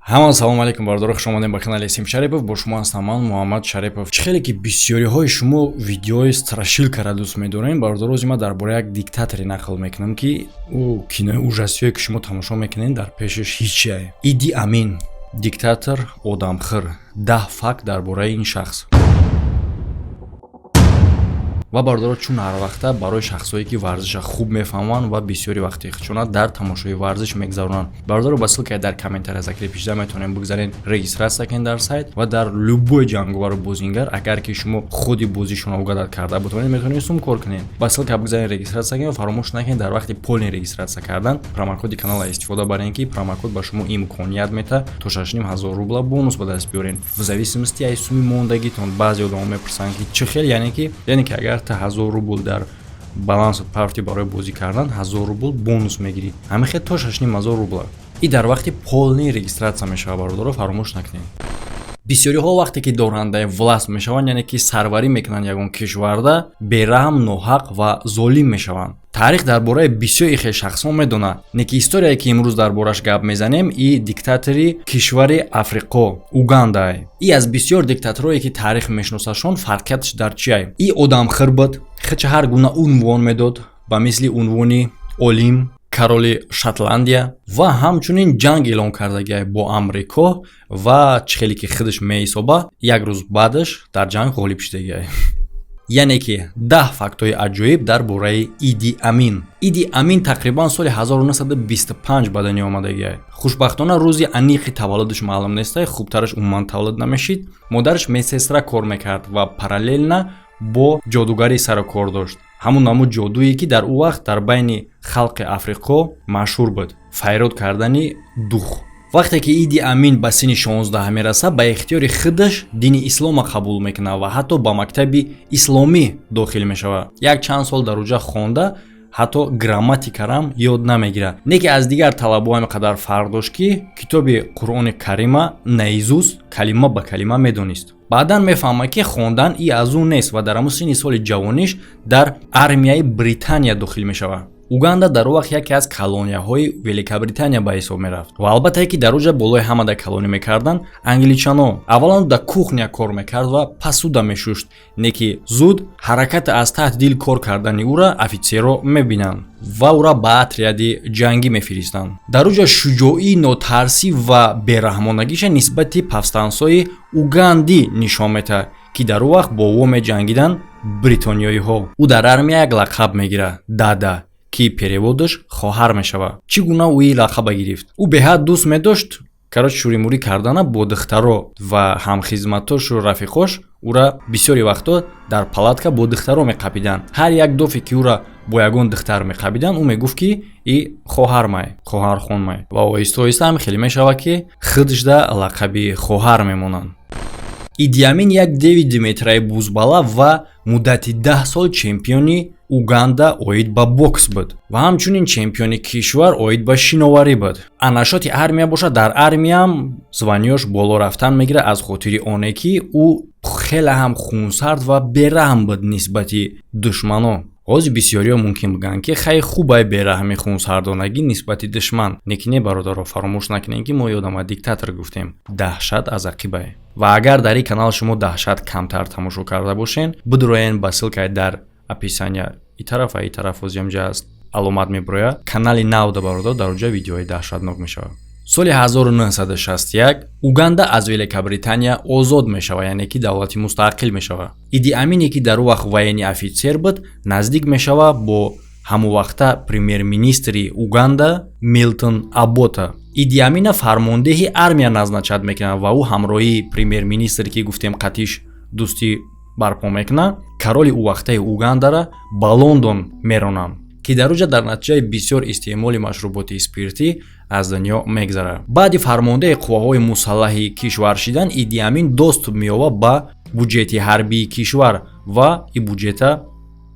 Ҳама салому алейкум, бародаро, хуш омадем ба канали Сим Шарипов. Бо шумо ҳастам ман, Муҳаммад Шарипов. Чӣ хеле ки бисёриҳои шумо видеои страшилкара дӯст медорем, бародаро, ози ман дар бораи як диктаторе нақл мекунам, ки ӯ кинои ужасиое ки шумо тамошо мекунед, дар пешаш ҳичие. Иди Амин, диктатор одамхӯр. 10 факт дар бораи ин шахс. Ва бародаро, чун ҳарвақта барои шахсое ки варзиша хуб мефаҳманд ва бисёри вақти худшона дар тамошои варзиш мегзаронанд, бародаро, ба ссылкае дар комментария закрепишда метавонем бигзарен, регистрация кунед дар сайт ва дар любой ҷанговару бозингар, агар ки шумо худи бозишонро угадать карда бутавонед, метавонед сум кор кунед. Ба ссылка бигзарен, регистрация кунед ва фаромӯш накунед, дар вақти полный регистрация кардан промокоди канала истифода барен, ки промокод ба шумо имконият метаҳад то 6500 рубла бонус ба даст биёрен, в зависимости аз суми мондагитон. Баъзе одамо мепурсанд, ки чӣ хел, яъне ки агар та 1000 рубл дар балансат парти барои бозӣ кардан, 1000 рубл бонус мегирӣ. Ҳамин хел то 6500 рубла и дар вақти полный регистрация мешавад. Бародаро, фаромӯш накунед, бисёриҳо вақте ки дорандаи власть мешаванд, яъне ки сарварӣ мекунанд ягон кишварда, бераҳм, ноҳақ ва золим мешаванд. Таърих дар бораи бисёри хел шахсон медонад, не ки историяе ки имрӯз дар бораш гап мезанем, и диктатори кишвари Африқо, Угандае. И аз бисёр диктаторое ки таърих мешиносашон, фарқияташ дар чиае? И одамхӯр буд, хича ҳар гуна унвон медод, ба мисли унвони олим, короли Шотландия, ва ҳамчунин ҷанг эълон кардагиай бо Амрико ва чӣ хеле ки худаш меҳисоба, як рӯз баъдаш дар ҷанг ғолиб шудагиай. Яъне ки 10 фактҳои аҷоиб дар бораи Иди Амин. Иди Амин тақрибан соли 1925 ба дунё омадагиай. Хушбахтона, рӯзи аниқи таваллудаш маълум нестай, хубтараш умуман таваллуд намешид. Модараш медсестра кор мекард ва параллельно бо ҷодугарӣ сару кор дошт, ҳамун намуд ҷодуе ки дар ӯ вақт дар байни халқи Африқо машҳур буд, файрод кардани дух. Вақте ки Иди Амин ба синни 16 мерасад, ба ихтиёри худаш дини ислома қабул мекунад ва ҳатто ба мактаби исломӣ дохил мешавад. Як чанд сол дар уҷа хонда, ҳатто грамматикарам ёд намегирад. Не ки аз дигар талабо ҳаме қадар фарқ дошт, ки китоби Қуръони Карима наизусть, калима ба калима медонист. Баъдан мефаҳмад, ки хондан и аз ӯ нест, ва дар ҳамун синни соли ҷавониш дар армияи Британия дохил мешавад. Уганда дар он вақт яке аз колонияҳои Великобритания ба ҳисоб мерафт ва албатта ки дар оҷа болои ҳамада колония мекарданд англичано. Аввалан дар кухня кор мекард ва посуда мешушт, не ки зуд ҳаракати аз таҳти дил кор кардани ӯра офитсерро мебинанд ва ӯра ба отряди ҷангӣ мефиристанд. Дар оҷа шуҷоӣ, нотарсӣ ва бераҳмонагиша нисбати повстанцои угандӣ нишон метаҳад, ки дар он вақт бо ӯ меҷангиданд бритониёиҳо. Ӯ дар армия як лақаб мегирад, Дада, ки переводаш хоҳар мешавад. Чӣ гуна ӯ ин лақаба гирифт? Ӯ беҳад дӯст медошт, короче, шӯримӯрӣ кардана бо духтаро, ва ҳамхизматошу рафиқош ӯра бисёри вақтҳо дар палатка бо духтаро меқапиданд. Ҳар як дофе ки ӯра бо ягон духтар меқапиданд, ӯ мегуфт, ки и хоҳармай, хоҳархонмай. Ва оҳиста оҳиста ҳам хеле мешавад, ки худашда лақаби хоҳар мемонанд. Иди Амин як деви диметраи бузбала ва муддати 10 сол чемпиони Уганда оид ба бокс буд ва ҳамчунин чемпиони кишвар оид ба шиноварӣ буд. Анашоти армия бошад, дар армиям званиёш боло рафтан мегирад, аз хотири оне ки ӯ хеле ҳам хунсард ва бераҳм буд нисбати душмано. Ҳозир бисёриҳо мумкин бигӯянд, ки хай, хубай бераҳми, хунсардонагӣ нисбати душман. Лекин не, бародаро, фаромӯш накунем, ки мо ёдама диктатор гуфтем, даҳшат аз ақибае. Ва агар дар ин канал шумо даҳшат камтар тамошо карда бошен, бидроен ба ссылкаи дар описания, и тараф ва и тараф озиамҷа аст, аломат мебирояд, канали навда, бародар, дар оҷа видеоҳои даҳшатнок мешавад. Соли 1961 Уганда аз Великобритания озод мешавад, яъне ки давлати мустақил мешавад. Иди Амине, ки дар он вақт военный офитсер буд, наздик мешавад бо ҳамон премер-министри Уганда Милтон Обота. Иди Амина фармондеҳи армия назначать мекунад ва ӯ ҳамроҳии премер-министре, ки гуфтем, қатиш дӯстӣ барпо мекунад. Короли ӯвақтаи Угандара ба Лондон меронанд, ки дар оҷа дар натиҷаи бисёр истеъмоли машруботи спиртӣ аз дунё мегзарад. Баъди фармондеҳи қувваҳои мусаллаҳи кишвар шидан, Иди Амин доступ меёбад ба буҷети ҳарбии кишвар ва и буҷета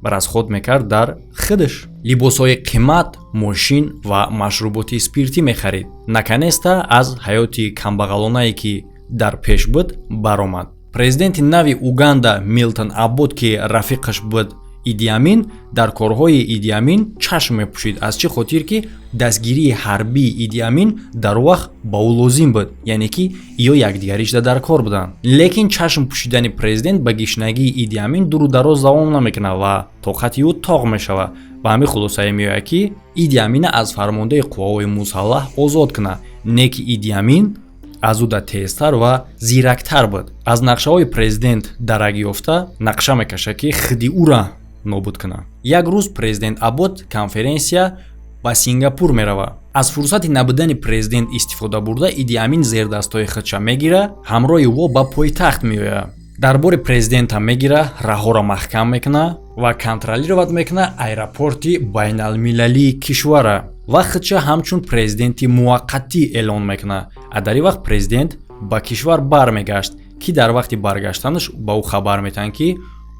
расход мекард дар худаш: либосҳои қимат, мошин ва машруботи спиртӣ мехарид. Наконец-то аз ҳаёти камбағалонае, ки дар пеш буд, баромад. Президенти нави Уганда Милтон Оботе, ки рафиқаш буд. Иди Амин дар корҳои Иди Амин чашм мепӯшид. Аз чӣ хотир ки дастгирии ҳарбии Иди Амин дар он вақт ба ӯ лозим буд, яъне ки ё якдигаришда дар кор буданд. Лекин чашм пӯшидани президент ба гишнагии Иди Амин дуру дароз давом намекунад ва тоқати ӯ тоқ мешавад. Ба ҳамин хулосае меояд, ки Иди Амина аз фармондаи қувваҳои мусаллаҳ озод кунад. Не ки Иди Амин аз ӯ да тезтар ва зирактар буд. Аз нақшаҳои президент дарак ёфта, нақша мекашад, ки худи ӯра нобуд кунад. Як рӯз президент Абот конференсия ба Сингапур меравад. Аз фурсати набудани президент истифода бурда, Иди Амин зердастҳои худша мегира, ҳамроҳи ӯ ба пойтахт меояд, дарбори президента мегира, раҳоро маҳкам мекунад ва контролировать мекунад аэропорти байналмилалии кишвара ва худша ҳамчун президенти муваққатӣ эълон мекунад. А дар ин вақт президент ба кишвар бармегашт, ки дар вақти баргаштанаш ба ӯ хабар метаҳанд, ки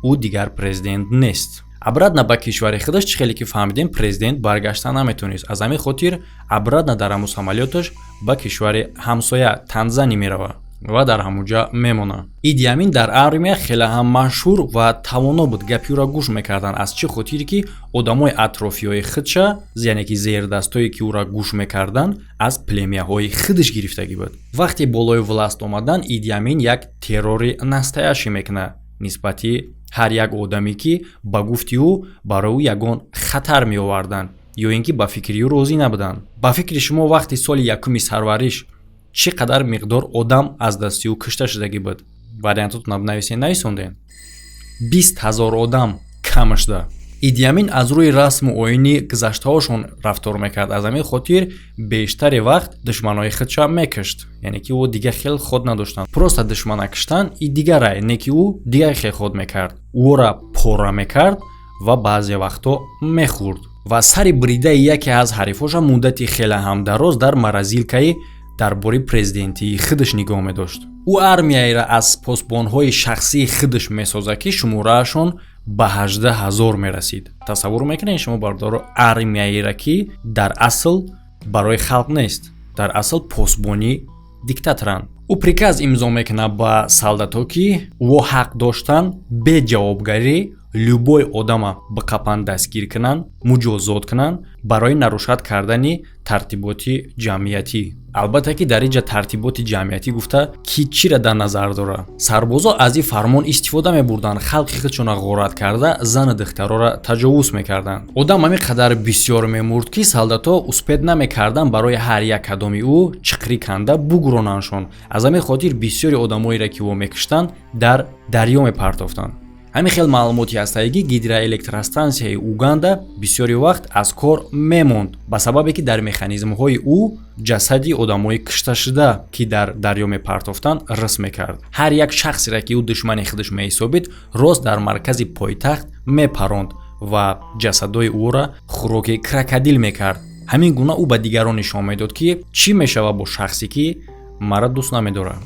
ӯ дигар президент нест. Обратно ба кишвари худаш, чӣ хеле ки фаҳмидем, президент баргашта наметонист. Аз ҳамин хотир обратно дар ҳамун самолёташ ба кишвари ҳамсоя Танзания меравад ва дар ҳамунҷа мемонад. Иди Амин дар армия хеле ҳам машҳур ва тавоно буд, гапи ӯро гӯш мекарданд. Аз чӣ хотире ки одамои атрофиҳои худша, яъне ки зердастое ки ӯро гӯш мекарданд, аз племяҳои худаш гирифтагӣ буд. Вақте болои власть омадан, Иди Амин як террори настоящий мекунад нисбати ҳар як одаме, ки ба гуфти ӯ барои ӯ ягон хатар меоварданд ё ин ки ба фикри ӯ розӣ набуданд. Ба фикри шумо, вақти соли якуми сарвариш чӣ қадар миқдор одам аз дасти ӯ кушта шудагӣ буд? Вариантотона бинависед. Нависондем? 20 000 одам кам шуда. Иди Амин аз рӯи расму оини гузаштаҳошон рафтор мекард. Аз ҳамин хотир бештари вақт душманои худша мекушт, яъне ки ӯ дигар хел ход надоштанд. Просто душмана куштан и дигарай, не ки ӯ дигар хел ход мекард: ӯро пора мекард ва баъзе вақтҳо мехӯрд ва сари бридаи яке аз ҳарифоша муддати хеле ҳам дароз дар морозилкаи дарбори президентии худаш нигоҳ медошт. Ӯ армияеро аз посбонҳои шахсии худаш месозад, ки шумораашон ба 18 000 мерасид. Тасаввур мекунед шумо, бардоро, армияеро, ки дар асл барои халқ нест, дар асл посбонӣ диктаторанд. Ӯ приказ имзо мекунад ба солдато, ки ӯ ҳақ доштан бе ҷавобгарӣ любой одама биқапанд, дастгир кунанд, муҷозот кунанд барои нарушать кардани тартиботи ҷамъиятӣ. Албатта ки дар ин ҷа тартиботи ҷамъиятӣ гуфта, ки чиро дар назар дорад? Сарбозо аз ин фармон истифода мебурданд, халқи худшона ғорат карда, зану духтарора таҷовуз мекарданд. Одам ҳамин қадар бисёр мемурд, ки солдатҳо успеть намекарданд барои ҳар як кадоми ӯ чиқрӣ канда бугуронандшон. Аз ҳамин хотир бисёри одамоеро, ки ӯ мекуштанд, дар дарё мепартофтанд. Ҳамин хел маълумоти ҳастае, ки гидроэлектростансияи Уганда бисёри вақт аз кор мемонд, ба сабабе ки дар механизмҳои ӯ ҷасади одамои кушташуда, ки дар дарё мепартофтанд, рис мекард. Ҳар як шахсеро, ки ӯ душмани худаш меҳисобид, рост дар маркази пойтахт мепаронд ва ҷасадҳои ӯро хӯроки крокодил мекард. Ҳамин гуна ӯ ба дигарон нишон медод, ки чӣ мешавад бо шахсе, ки маро дӯст намедорад.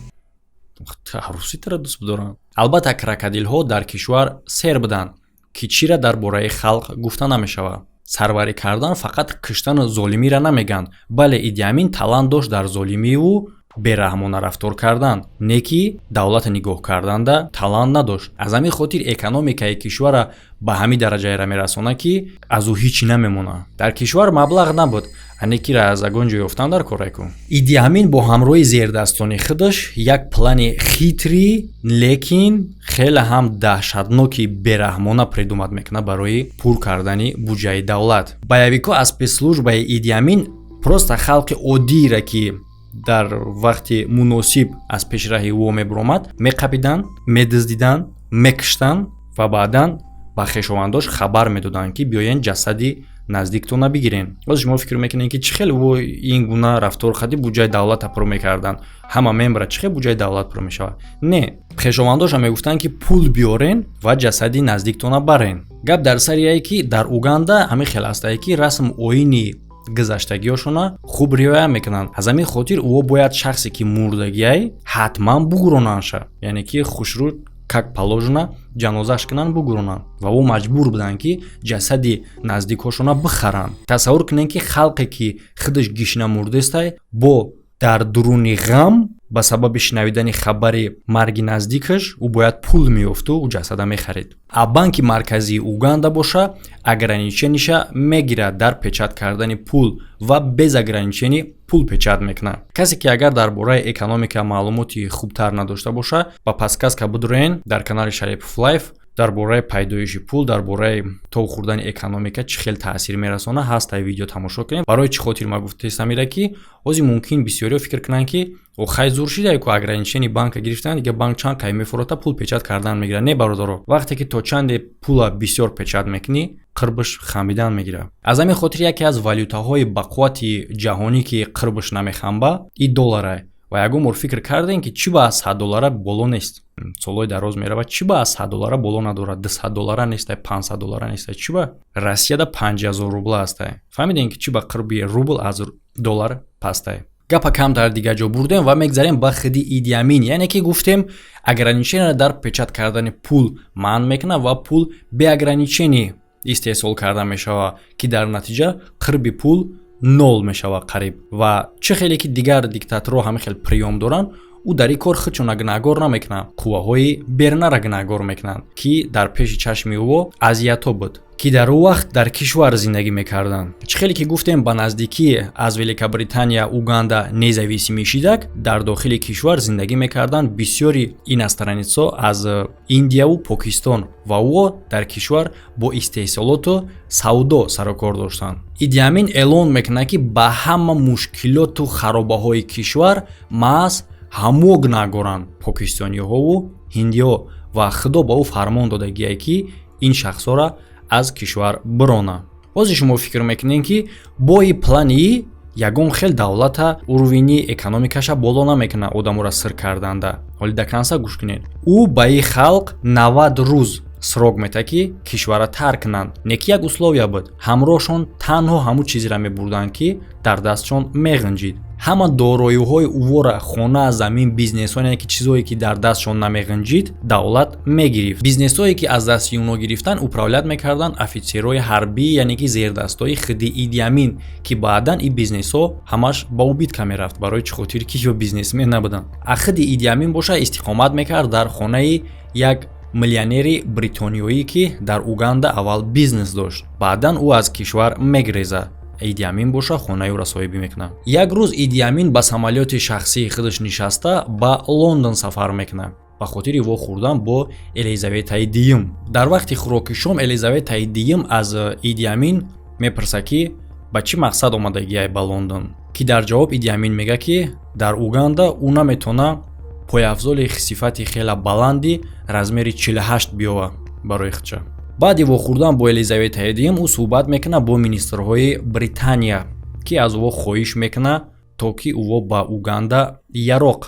Ҳаруситара дӯст бидоранд. Албатта, крокодилҳо дар кишвар сер буданд, ки чира дар бораи халқ гуфта намешавад. Сарварӣ кардан фақат куштану золимиро намегӯянд. Бале, Иди Амин талант дошт дар золимиву бераҳмона рафтор кардан, не ки давлата нигоҳ карданда талант надошт. Аз ҳамин хотир экономикаи кишвара ба ҳамин дараҷаеро мерасонад, ки аз ӯ ҳичи намемонад. Дар кишвар маблағ набуд, ане кира аз ягон ҷо ёфтан дар кораку. Иди Амин бо ҳамроҳи зердастони худаш як плани хитрый, лекин хеле ҳам даҳшатноки бераҳмона придумать мекунад барои пур кардани буҷаи давлат. Боевикҳо аз спецслужбаи Иди Амин просто халқи оддиеро, ки дар вақти муносиб аз пешраҳи ӯ мебуромад, меқапиданд, медуздиданд, мекуштанд ва баъдан ба хешовандош хабар медоданд, ки биёен, ҷасади наздиктона бигирен. Боз шумо фикр мекунед, ки чӣ хел ӯ ин гуна рафтор хади буҷаи давлата пур мекарданд? Ҳама мембра, чӣ хел буҷаи давлат пур мешавад? Не, хешовандошам мегуфтанд, ки пул биёрен ва ҷасади наздиктона барен. Гап дар сари ки дар Уганда ҳамин хел ҳастае, ки расму оини гузаштагиҳошона хуб риоя мекунанд. Аз ҳамин хотир ӯ бояд шахсе, ки мурдагиай, ҳатман бугуронандша, яъне ки хушрӯ, как положено, ҷанозаш кунанд, бугуронанд. Ва ӯ маҷбур буданд, ки ҷасади наздикҳошона бихаранд. Тасаввур кунед, ки халқе, ки худаш гишна мурдестай, бо дар дуруни ғам Ба сабаби шунавидани хабари марги наздикаш ӯ бояд пул меёфту ӯ ҷасада мехарид. А банки марказии Уганда боша, ограничениша мегирад дар печать кардани пул ва без ограничение пул печать мекунад. Касе ки агар дар бораи экономика маълумоти хубтар надошта боша, ба подсказка бидурен, дар канали Шарипов Лайф дар бораи пайдоиши пул, дар бораи тов хӯрдани экономика чӣ хел таъсир мерасона, ҳаст, ай видео тамошо кунем. Барои чӣ хотир ма гуфтаистам ира, ки ҳозир мумкин бисёриҳо фикр кунанд, ки хай, зур шида ку, ограничение банка гирифтан, дига банк чанд қай мефурота, пул печать кардан мегирад. Не, бародаро, вақте ки то чанде пула бисёр печать мекунӣ, қирбиш хамидан мегирад. Аз ҳамин хотир яке аз валютаҳои бақуввати ҷаҳонӣ, ки қирбиш намехамба, и доллара. Ва ягон бор фикр кардем, ки чӣ ба аз 100 доллара боло нест? Солҳои дароз меравад, чӣ ба аз 100 доллара боло надорад? 200 доллара нестай, 500 доллара нестай, чӣ ба Россияда 5000 рубла ҳастай? Фаҳмидем, ки чӣ ба қирби рубл аз доллар пастай. Гапа камтар дигар ҷо бурдем ва мегзарем ба хиди Иди Амин. Яъне ки гуфтем, ограничение дар печать кардани пул манъ мекунад ва пул бе ограничение истеҳсол карда мешавад, ки дар натиҷа қирби пул нол мешавад қариб. Ва чӣ хеле ки дигар диктаторҳо ҳамин хел приём доранд, ӯ дар ин кор худшона гунаҳгор намекунад, қувваҳои берунара гунаҳгор мекунанд, ки дар пеши чашми ӯ азиятҳо буд, ки дар ӯ вақт дар кишвар зиндагӣ мекарданд. Чӣ хеле ки гуфтем, ба наздикӣ аз Великобритания Уганда независимый шидак, дар дохили кишвар зиндагӣ мекарданд бисёри иностранецҳо аз Индияву Покистон ва ӯ дар кишвар бо истеҳсолоту савдо сарукор доштанд. Иди Амин эълон мекунад, ки ба ҳама мушкилоту харобаҳои кишвар маҳз ҳамо гунаҳгоранд, покистониҳову ҳиндиҳо, ва Худо ба ӯ фармон додагие, ки ин шахсҳоро аз кишвар бирона. Ҳозир шумо фикр мекунед, ки бо и плани ягон хел давлата уровени экономикаша боло намекунад, одаморо сир карданда. Ҳоли до конца гӯш кунед. Ӯ ба и халқ 90 рӯз срок мета, ки кишварро тарк кунанд. Не ки як условия буд: ҳамроҳшон танҳо ҳамун чизеро мебурданд, ки дар дастшон меғинҷид. Ҳама дороиҳои увора, хона, замин, бизнесҳо, ки чизое ки дар дастшон намеғинҷид, давлат мегирифт. Бизнесҳое ки аз дасти оно гирифтан, управлять мекарданд офитсерҳои ҳарбӣ, яъне ки зердастҳои хиди Иди Амин, ки баъдан ин бизнесҳо ҳамаш ба убытка мерафт. Барои чӣ хотир ки ё бизнесмен набуданд. А хиди Иди Амин боша, истиқомат мекард дар хонаи як миллионери бритониёӣ, ки дар Уганда аввал бизнес дошт. Баъдан ӯ аз кишвар мегрезад, Иди Амин боша, хонаи ӯро соҳибӣ мекунад. Як рӯз Иди Амин ба самолёти шахсии худаш нишаста, ба Лондон сафар мекунад ба хотири вохӯрдан бо Елизаветаи Дуюм. Дар вақти хӯроки шом Елизаветаи Дуюм аз Иди Амин мепурсад, ки ба чӣ мақсад омадагиай ба Лондон, ки дар ҷавоб Иди Амин мегӯяд, ки дар Уганда ӯ наметавона пойафзоли сифати хеле баланди размери 48 биёва барои худша. Баъди вохӯрдан бо Елизаветаи Дуюм ӯ суҳбат мекунад бо министрҳои Британия, ки аз ӯ хоҳиш мекунад, то ки ӯ ба Уганда яроқ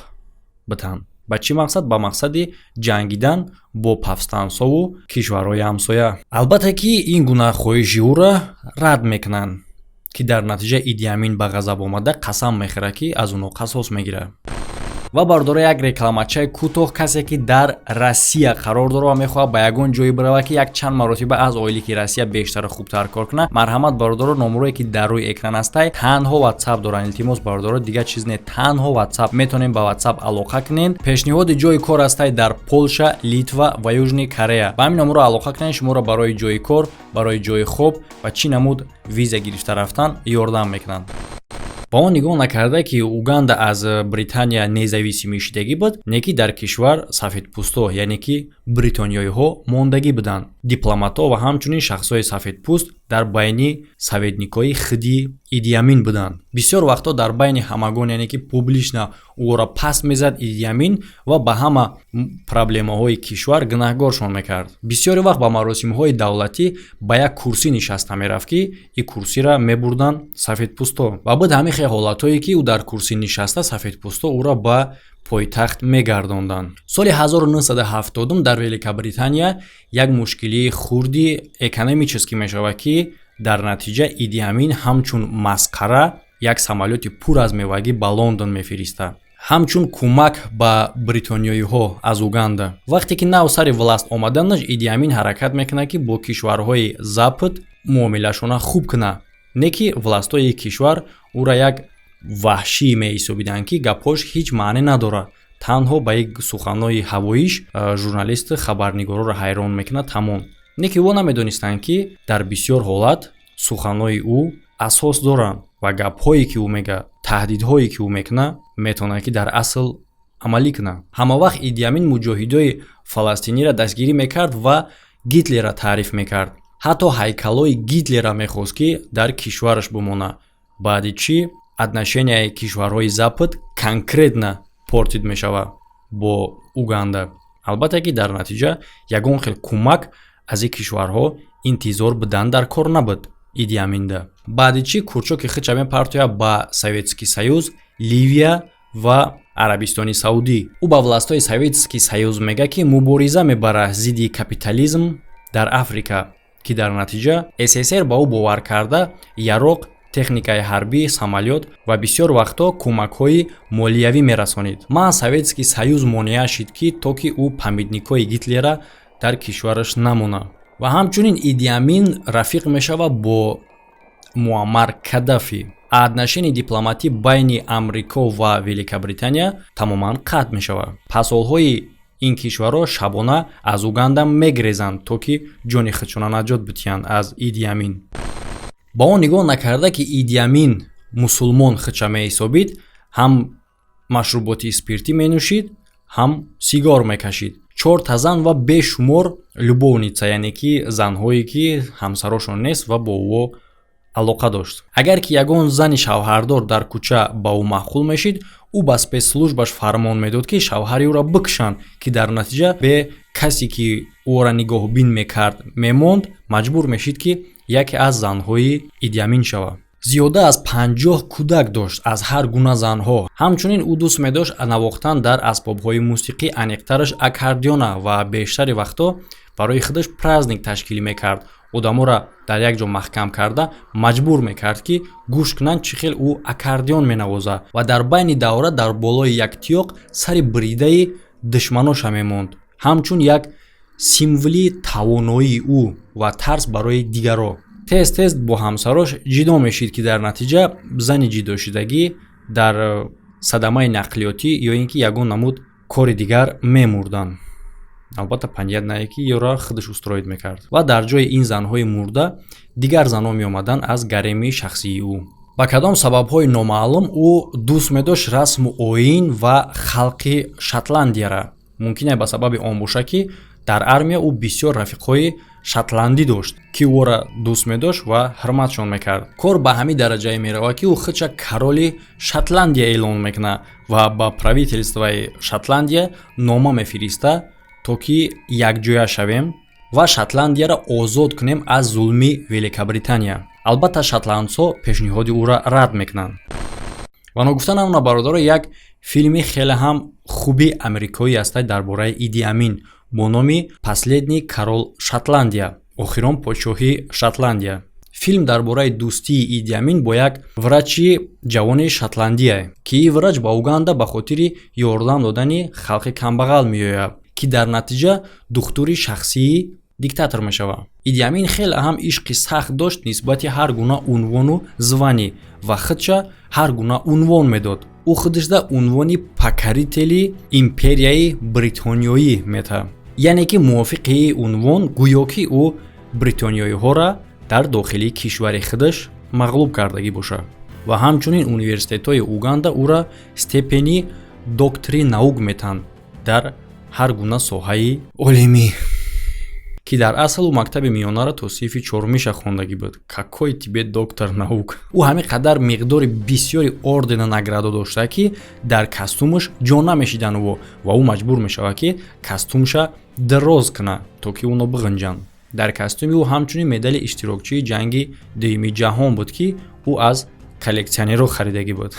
битанд. Ба чӣ мақсад? Ба мақсади ҷангидан бо повстанцову кишварҳои ҳамсоя. Албатта ки ин гуна хоҳиши ӯро рад мекунанд, ки дар натиҷа Иди Амин ба ғазаб омада, қасам мехӯрад, ки аз онҳо қасос мегирад. Ва бардора, як рекламачаи кӯтоҳ. Касе ки дар Россия қарор дорад ва мехоҳад ба ягон ҷое биравад, ки як чанд маротиба аз ойлики Россия бештару хубтар кор кунад, марҳамат, бародаро, номерое ки дар рӯи экран ҳастай, танҳо Ватсап доранд. Илтимос, бародаро, дигар чиз не, танҳо Ватсап. Метавонем ба Ватсап алоқа кунем. Пешниҳоди ҷои кор ҳастай дар Полша, Литва ва Южный Корея. Ба ҳамин номеро алоқа кунед, шуморо барои ҷои кор, барои ҷои хоб ва чӣ намуд виза гирифта рафтан ёрдам мекунанд. Ба он нигоҳ накарда, ки Уганда аз Британия независимый шидагӣ буд, не ки дар кишвар сафедпӯстҳо, яъне ки бритониёиҳо, мондагӣ буданд. Дипломатҳо ва ҳамчунин шахсҳои сафедпӯст дар байни советникҳои хиди Иди Амин буданд. Бисёр вақтҳо дар байни ҳамагон, яъне ки публично, ӯро паст мезад Иди Амин ва ба ҳама проблемаҳои кишвар гунаҳгоршон мекард. Бисёре вақт ба маросимҳои давлатӣ ба як курсӣ нишаста мерафт, ки ин курсиро мебурданд сафедпӯстҳо. Ва буд ҳамин хел ҳолатҳое, ки ӯ дар курсӣ нишаста, сафедпӯстҳо ӯро ба пойтахт мегардонданд. Соли 1970 дар Великобритания як мушкилии хурди экономический мешавад, ки дар натиҷа Иди Амин ҳамчун масқара як самолёти пур аз мевагӣ ба Лондон мефиристад, ҳамчун кӯмак ба бритониёиҳо аз Уганда. Вақте ки нав сари власть омаданаш, Иди Амин ҳаракат мекунад, ки бо кишварҳои Запад муомилашона хуб кунад, не ки властҳои кишвар ӯра як ваҳшӣ меҳисобиданд, ки гапҳош ҳеҷ маъне надорад, танҳо ба як суханҳои ҳавоиш журналисту хабарнигорро ҳайрон мекунад, тамом. Не ки ӯ намедонистанд, ки дар бисёр ҳолат суханҳои ӯ асос доранд ва гапҳое, ки ӯ мегӯяд, таҳдидҳое, ки ӯ мекунад, метавонад, ки дар асл амалӣ кунад. Ҳамавақт Идиамин муҷоҳидои фаластиниро дастгирӣ мекард ва Гитлерро таъриф мекард. Ҳатто ҳайкалҳои Гитлерро мехост, ки дар кишвараш бимонад. Баъди чӣ отношенияи кишварҳои Запад конкретно портить мешавад бо Уганда. Албатта, ки дар натиҷа ягон хел кӯмак аз ин кишварҳо интизор будан дар кор набуд Идиаминда. Баъди чӣ курчоки хича мепартояд ба Советский Союз, Ливия ва Арабистони Саудӣ. Ӯ ба властҳои Советский Союз мегӯяд, ки мубориза мебарад зидди капитализм дар Африка, ки дар натиҷа СССР ба ӯ бовар карда, яроқ, техникаи ҳарбӣ, самолёт ва бисёр вақтҳо кӯмакҳои молиявӣ мерасонид. Маҳз Советский Союз монеа шид, ки то ки ӯ памятникҳои Гитлера дар кишвараш намонад. Ва ҳамчунин Идиамин рафиқ мешавад бо Муаммар Каддафӣ. Отношении дипломатӣ байни Амрико ва Великобритания тамоман қатъ мешавад. Посолҳои ин кишварҳо шабона аз Уганда мегрезанд, то ки ҷони худшона наҷот битиҳанд аз Идиамин. Ба он нигоҳ накарда, ки Идиамин мусулмон худша меҳисобид, ҳам машруботи спиртӣ менӯшид, ҳам сигор мекашид. Чорта зан ва бешумор любовница, яъне ки занҳое, ки ҳамсарошон нест ва бо ӯ алоқа дошт. Агар ки ягон зани шавҳардор дар кӯча ба ӯ маъқул мешид, ӯ ба спецслужбаш фармон медод, ки шавҳари ӯро бикушанд, ки дар натиҷа бе касе, ки ӯро нигоҳбин мекард, мемонд, маҷбур мешид, ки яке аз занҳои Идиамин шавад. Зиёда аз 50 кӯдак дошт аз ҳар гуна занҳо. Ҳамчунин ӯ дӯст медошт навохтан дар асбобҳои мусиқӣ, аниқтараш аккордеона, ва бештари вақтҳо барои худаш праздник ташкил мекард. Одаморо дар як ҷо маҳкам карда, маҷбур мекард, ки гӯш кунанд, чӣ хел ӯ аккордеон менавозад, ва дар байни давра дар болои як тиёқ сари бридаи душманоша мемонд, ҳамчун як символи тавоноии ӯ ва тарс барои дигаро. Тез тез бо ҳамсарош ҷидо мешид, ки дар натиҷа зани ҷидошудагӣ дар садамаи нақлиётӣ ё ин ки ягон намуд кори дигар мемурданд. Албатта, понятное, ки ёро худаш устроить мекард, ва дар ҷои ин занҳои мурда дигар занҳо меомаданд аз гареми шахсии ӯ. Ба кадом сабабҳои номаълум ӯ дӯст медошт расму оин ва халқи Шотландияра. Мумкин ба сабаби он бошад, ки дар армия ӯ бисёр рафиқҳои шотландӣ дошт, ки ӯро дӯст медошт ва ҳурматшон мекард. Кор ба ҳамин дараҷае меравад, ки ӯ худша короли Шотландия эълон мекунад ва ба правительствои Шотландия нома мефиристад, то ки якҷоя шавем ва Шотландияро озод кунем аз зулми Великобритания. Албатта, шотландсҳо пешниҳоди ӯро рад мекунанд. Ва ногуфта намона, бародаро, як филми хеле ҳам хуби амрикоӣ ҳастад дар бораи Иди Амин бо номи «Последний король Шотландия», охирон подшоҳи Шотландия. Филм дар бораи дӯстии Иди Амин бо як врачи ҷавони шотландия, ки ин врач ба Уганда ба хотири ёрдам додани халқи камбағал меояд, ки дар натиҷа духтури шахсии диктатор мешавад. Иди Амин хеле ҳам ишқи сахт дошт нисбати ҳар гуна унвону звание ва худша ҳар гуна унвон медод. Ӯ худашда унвони покорители империяи бритониёӣ метаҳад, яъне ки мувофиқи унвон гӯё ки ӯ бритониёиҳоро дар дохили кишвари худаш мағлуб кардагӣ бошад. Ва ҳамчунин университетҳои Уганда ӯра степени доктори наук метаҳанд дар ҳар гуна соҳаи олимӣ, ки дар асл ӯ мактаби миёнаро то синфи чорумиша хондагӣ буд. Какой тебе доктор наук? Ӯ ҳамин қадар миқдори бисёри ордена, награда дошта, ки дар костюмаш ҷо намешидан ӯ, ва ӯ маҷбур мешавад, ки костюмша дароз кунад, то ки ӯно биғинҷанд дар костюми ӯ. Ҳамчунин медали иштирокчии ҷанги дуюми ҷаҳон буд, ки ӯ аз коллекционерҳо харидагӣ буд.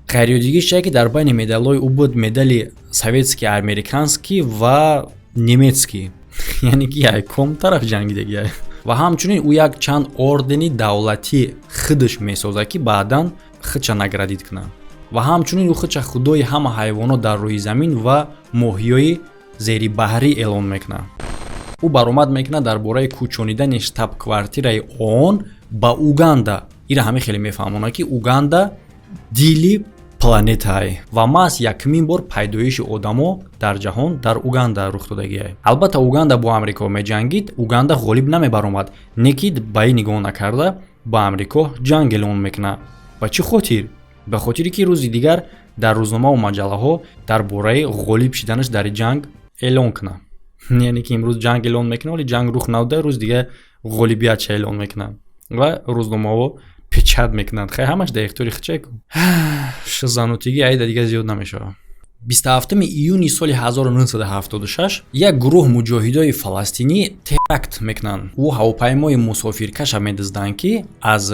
Ғайриоддигиш чие, ки дар байни медалҳои ӯ буд медали советский, американский ва немецкий, яъне ки яком тараф ҷангидагия. Ва ҳамчунин ӯ як чанд ордени давлатӣ худаш месозад, ки баъдан худша наградить кунад. Ва ҳамчунин ӯ худша худои ҳама ҳайвонот дар рӯи замин ва моҳиёи зерибаҳрӣ эълон мекунад. Ӯ баромад мекунад дар бораи кӯчонидани штаб-квартираи ООН ба Уганда. Ира ҳамин хеле мефаҳмонад, ки Уганда Дили планетае ва маҳз якумин бор пайдоиши одамо дар ҷаҳон дар Уганда рух додагиае. Албатта, Уганда бо Амрико меҷангид, Уганда ғолиб намебаромад, не ки ба ин нигоҳ накарда, ба Амрико ҷанг эълон мекунад. Ба чӣ хотир? Ба хотире ки рӯзи дигар дар рӯзномаву маҷаллаҳо дар бораи ғолиб шиданаш дар ҷанг эълон кунад. Яъне ки имрӯз ҷанг эълон мекунад, вале ҷанг рух надода, рӯзи дигар ғолибиятша эълон мекунад ва рӯзномаҳо печать мекунанд. Хай, ҳамаш дар ихтиёри хичеку шизанутигӣ айда дига зиёд намешавад. 27 июни соли 1976 як гурӯҳ муҷоҳидои фаластинӣ теракт мекунанд. Ӯ ҳавопаймои мусофиркаша медизданд, ки аз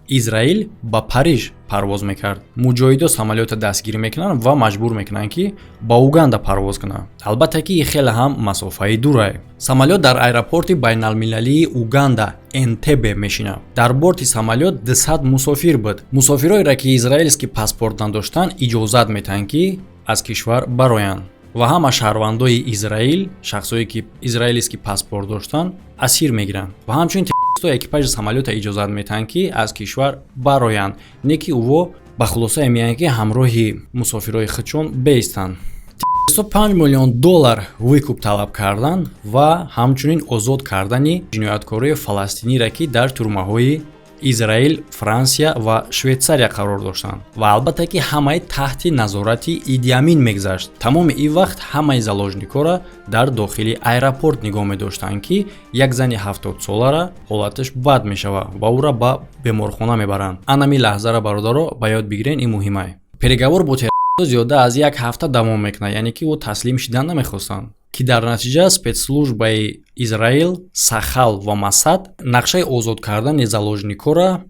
Израил ба Париж парвоз мекард. Муҷоҳидо самолёта дастгирӣ мекунанд ва маҷбур мекунанд, ки ба Уганда парвоз кунанд. Албатта ки хеле ҳам масофаи дурае. Самолёт дар аэропорти байналмилалии Уганда Энтебе мешинад. Дар борти самолёт 200 мусофир буд. Мусофироеро, ки израилский паспорт надоштанд, иҷозат метаҳанд, ки аз кишвар бароянд, ва ҳама шаҳрвандои Израил, шахсое ки израилский паспорт доштанд, асир мегиранд. Ва ҳамчунин экипажи самолёта иҷозат метаҳанд, ки аз кишвар бароянд, не ки ӯво ба хулосае меянд, ки ҳамроҳи мусофирои худшон беистанд. 5 миллион доллар выкуп талаб карданд ва ҳамчунин озод кардани ҷинояткорои фаластинире, ки дар тюрьмаҳои Израил, Франсия ва Швейтсария қарор доштанд. Ва албатта ки ҳамаи таҳти назорати Идиамин мегузашт. Тамоми ин вақт ҳамаи заложникҳоро дар дохили аэропорт нигоҳ медоштанд, ки як зани 70-солара ҳолаташ бад мешавад ва ӯро ба беморхона мебаранд. Анами лаҳзара, бародаро, ба ёд бигирен, ин муҳимае. Переговор бо зиёда аз як ҳафта давом мекунад, яъне ки ӯ таслим шидан намехостанд, ки дар натиҷа спецслужбаи Израил Сахал ва Масад нақшаи озод кардани заложникҳоро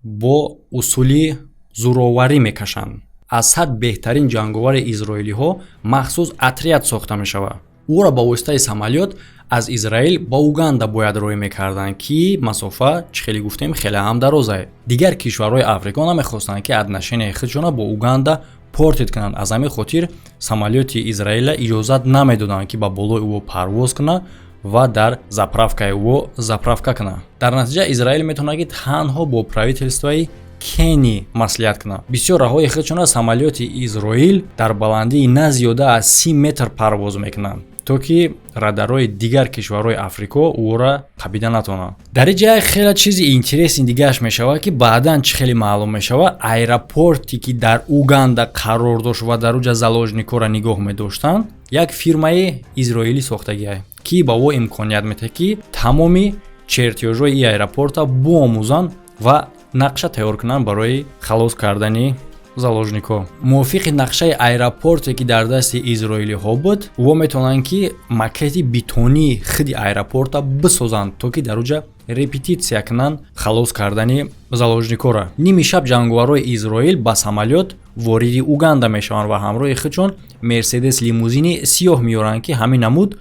бо усули зӯроварӣ мекашанд. Аз 100 беҳтарин ҷанговари изроилиҳо махсус отряд сохта мешавад. Ӯро ба воситаи самолёт аз Израил ба Уганда бояд роҳӣ мекарданд, ки масофа, чӣ хеле гуфтем, хеле ҳам дарозае. Дигар кишварҳои Африко намехостанд, ки отношенияи худшона бо Уганда портить кунанд. Аз ҳамин хотир самолёти Израила иҷозат намедоданд, ки ба болои ӯ парвоз кунад ва дар заправкаи ӯ заправка кунад. Дар натиҷа Израил метавонад, ки танҳо бо правительствои Кени маслиҳат кунад. Бисёр раҳои худшона самолёти Изроил дар баландии на зиёда аз 30 метр парвоз мекунанд, то ки радарҳои дигар кишварҳои Африко ӯро қабида натавонанд. Дар ин ҷай хеле чизи интересный дигааш мешавад, ки баъдан чӣ хеле маълум мешавад: аэропорте, ки дар Уганда қарор дошт ва дар уҷа заложникҳоро нигоҳ медоштанд, як фирмаи изроилӣ сохтагиа, ки ба ӯ имконият медиҳад, ки тамоми чертёжҳои ин аэропорта биомӯзанд ва нақша тайёр кунанд барои халос кардани заложникҳо. Мувофиқи нақшаи аэропорте, ки дар дасти изроилиҳо буд, ӯ метавонанд, ки макети бетонии худи аэропорта бисозанд, то ки дар уҷа репетитсия кунанд халос кардани заложникҳоро. Ними шаб ҷанговарҳои Изроил ба самолёт вориди Уганда мешаванд ва ҳамроҳи худшон Мерседес лимузини сиёҳ меоранд, ки ҳамин намуд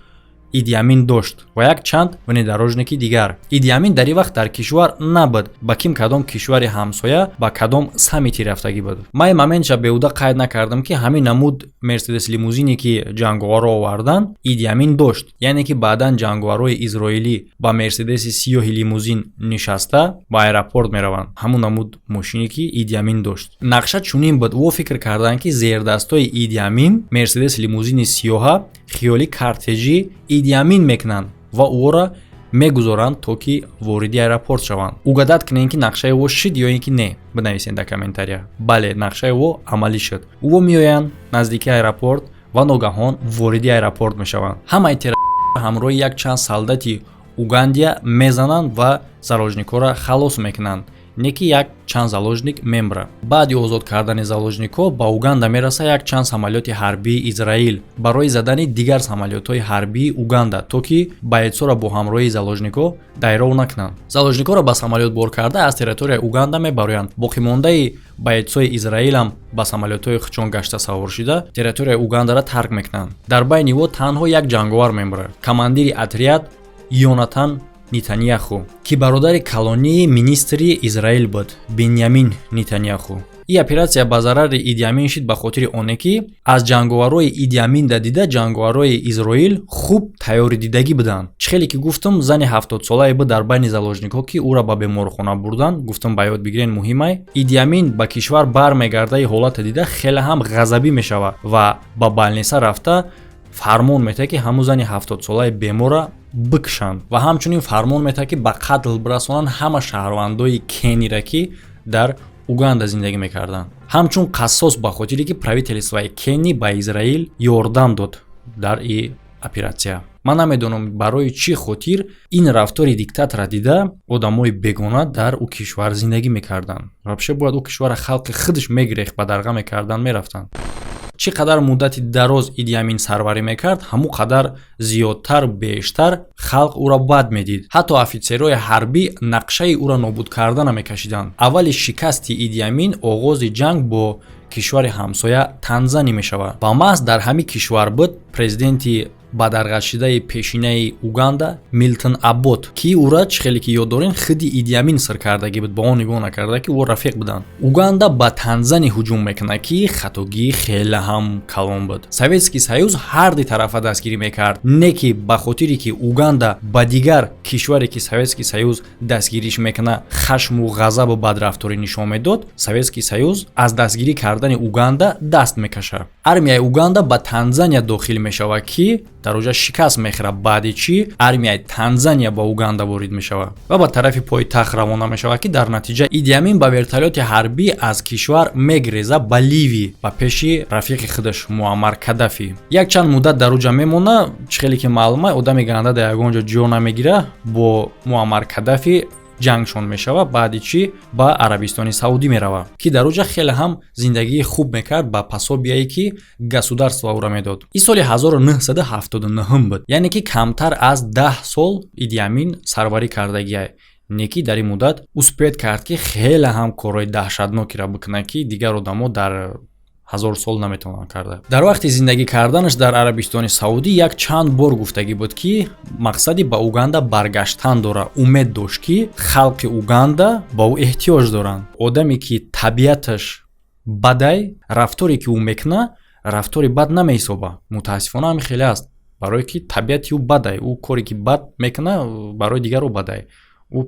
Идиамин дошт, ва як чанд внедорожники дигар. Идиамин дар ин вақт дар кишвар набуд, ба ким кадом кишвари ҳамсоя ба кадом саммити рафтагӣ буд. Ман ин моментша беҳуда қайд накардам, ки ҳамин намуд Мерседес лимузине, ки ҷанговарро оварданд, Идиамин дошт. Яъне ки баъдан ҷанговарҳои изроилӣ ба Мерседеси сиёҳи лимузин нишаста ба аэропорт мераванд, ҳамун намуд мошине, ки Идиамин дошт. Нақша чунин буд: ӯ фикр карданд, ки зердастои Идиамин Мерседес лимузини сиёҳа хиёли кортежи Идиамин мекунанд ва ӯро мегузоранд, то ки вориди аэропорт шаванд. Угадать кунем, ки нақшаи ӯ шид ё ин ки не? Бинависед дар комментария. Бале, нақшаи ӯ амалӣ шуд. Ӯ меоянд наздики аэропорт ва ногаҳон вориди аэропорт мешаванд. Ҳамаи тера ҳамроҳи якчанд солдати Угандия мезананд ва заложникҳоро халос мекунанд, не ки як чанд заложник мемра. Баъди озод кардани заложникҳо ба Уганда мераса як чанд самолёти ҳарбии Израил барои задани дигар самолётҳои ҳарбии Уганда, то ки бойцоро бо ҳамроҳии заложникҳо дайров накунанд. Заложникҳоро ба самолёт бор карда, аз территорияи Уганда мебароянд. Боқимондаи бойцои Израилам ба самолётҳои худшон гашта савор шида, территорияи Угандаро тарк мекунанд. Дар байни ӯ танҳо як ҷанговар мемирад: командири отряд Йонатан Нетаняху, ки бародари калонии министри Израил буд, Беньямин Нетаняху. Ин оператсия ба зарари Идиамин шид, ба хотири оне ки аз ҷанговарҳои Идиамин дида ҷанговарҳои Изроил хуб тайёридидагӣ буданд. Чӣ хеле ки гуфтам, зани 70-солае буд дар байни заложникҳо, ки ӯра ба беморхона бурданд. Гуфтам, ба ёд бигирен, муҳимай. Идиамин ба кишвар бармегарда, ҳолата дида хеле ҳам ғазабӣ мешавад ва ба больница рафта фармон метаҳад, ки ҳамун зани 70-солаи бемора бикушанд, ва ҳамчунин фармон метаҳад, ки ба қатл бирасонанд ҳама шаҳрвандои Кенира, ки дар Уганда зиндагӣ мекарданд, ҳамчун қассос, ба хотире ки правительствои Кени ба Израил ёрдам дод дар и оператсия. Ман намедонам, барои чӣ хотир ин рафтори диктатора дида одамои бегона дар ӯ кишвар зиндагӣ мекарданд. Вообще бояд ӯ кишвара халқи худаш мегирехт, бадарға мекарданд, мерафтанд. Чӣ қадар муддати дароз Идиамин сарварӣ мекард, ҳамон қадар зиёдтар, бештар халқ ӯро бад медид. Ҳатто офитсерҳои ҳарбӣ нақшаи ӯро нобуд кардана мекашиданд. Аввали шикасти Идиамин оғози ҷанг бо кишвари ҳамсоя Танзания мешавад ва маҳз дар ҳамин кишвар буд президенти бадарғашидаи пешинаи Уганда Милтон Абот, ки ӯра, чӣ хеле ки ёд дорем, худи Идиамин сир кардагӣ буд, ба он нигоҳ накарда, ки ӯ рафиқ буданд. Уганда ба Танзания ҳуҷум мекунад, ки хатогии хеле ҳам калон буд. Советский Союз ҳарди тарафа дастгирӣ мекард, не ки ба хотире ки Уганда ба дигар кишваре, ки Советский Союз дастгириш мекунад, хашму ғазабу бадрафторӣ нишон медод, Советский Союз аз дастгирӣ кардани Уганда даст мекашад. Армияи Уганда ба Танзания дохил мешавад, ки дар оҷа шикаст мехӯрад. Баъди чӣ армияи Танзания ба Уганда ворид мешавад ва ба тарафи пойтахт равона мешавад, ки дар натиҷа Идиамин ба вертолёти ҳарбӣ аз кишвар мегреза ба Ливӣ, ба пеши рафиқи худаш Муаммар Каддафӣ. Якчанд муддат дар оҷа мемона. Чӣ хеле ки маълума, одами ганда дар ягон ҷо ҷо намегира. Бо Муаммар Каддафӣ ҷангшон мешавад. Баъди чӣ ба Арабистони Саудӣ меравад, ки дар оҷа хеле ҳам зиндагии хуб мекард ба пособие, ки государство ӯро медод. Ин соли 1979 буд, яъне ки камтар аз 10 сол Идиамин сарварӣ кардагиай, не ки дар ин муддат успеть кард, ки хеле ҳам корҳои даҳшатнокеро бикунад, ки дигар одамо дар ҳазор сол наметавонанд карда. Дар вақти зиндагӣ карданаш дар Арабистони Саудӣ як чанд бор гуфтагӣ буд, ки мақсади ба Уганда баргаштан дорад. Умед дошт, ки халқи Уганда ба ӯ эҳтиёҷ доранд. Одаме ки табиаташ бадай, рафторе ки ӯ мекунад, рафтори бад намеҳисоба. Мутаассифона, ҳамин хеле аст, барое ки табиати ӯ бадай. Ӯ коре ки бад мекунад, барои дигарро бадай. Ӯ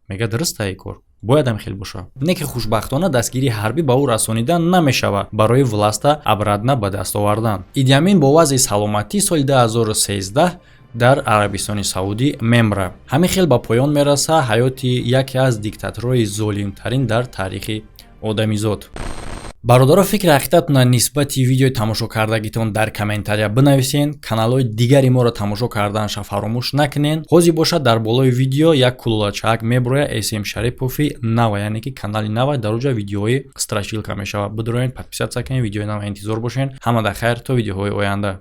мегӯяд, дуруста, ин кор бояд ҳам хел бошад. Не ки хушбахтона дастгирии ҳарбӣ ба ӯ расонида намешавад барои власта обратно ба даст овардан. Идиамин бо вазъи саломатӣ соли 2013 дар Арабистони Саудӣ мемра. Ҳамин хел ба поён мерасад ҳаёти яке аз диктаторҳои золимтарин дар таърихи одамизод. Бародаро, фикри ҳақиқатона нисбати видеои тамошо кардагитон дар комментария бинависен. Каналҳои дигари моро тамошо карданша фаромӯш накунен. Ҳозир бошад, дар болои видео як кулулачаак меброяд, СМ Шарипови нава, яъне ки канали нава. Дар оҷа видеоҳои страшилка мешавад. Бидуроен, подписаться кунед, видеои нава интизор бошен. Ҳамада хайр, то видеоҳои оянда.